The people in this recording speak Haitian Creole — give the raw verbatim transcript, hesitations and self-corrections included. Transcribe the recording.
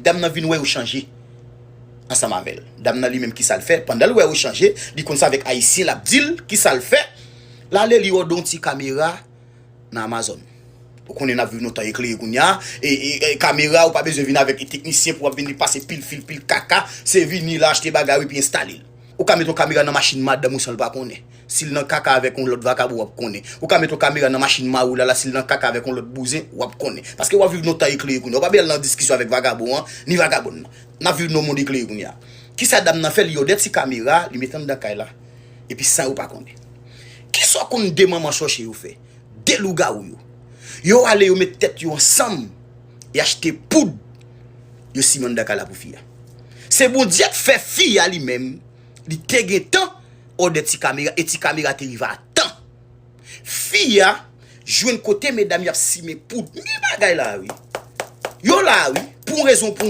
Dam nan vin wè yo chanje ansanm avè l. Dam nan li menm, kisa l fè? Pandan l wè yo chanje, li konn sa avèk Ayisyen, l ap di l kisa l fè. L ale, li òde yon ti kamera nan Amazon. Ou konnen n ap viv nan tan eklere kounye a. E, e, e kamera, ou pa bezwen vin avèk teknisyen pou w ap vin li pase pil fil, pil kaka. Se vini la, achte bagay, epi enstale l. Ou ka mete yon kamera nan machin madanm ou san l pa konnen. Si l nan kaka avèk yon lòt vakabon, w ap konnen. Ou ka mete yon kamera nan machin mari w la, la, si l nan kaka avèk yon lòt bouzen, w ap konnen. Paske w ap viv nan tan eklere kounye a. Ou pa bezwen al nan diskisyon avèk vakabon an, ni vagabòn nan. N ap viv nan yon mond eklere kounye a. Kisa dam nan fè? Li òde ti kamera, li mete anndan kay la. Epi san yo pa konnen. Kisa w konn de manman chòche yo fè? De lougawou yo. Yo ale, yo met tèt yo ansanm, y achte poud, yo simen anndan kay la pou fi a. Se Bondye k fè fi a li menm, li te gen tan òde ti kamera, e ti kamera te rive a tan. Fi a jwenn kote medam y ap simen poud. Men bagay la, wi. Yo la, wi. Pou yon rezon, pou yon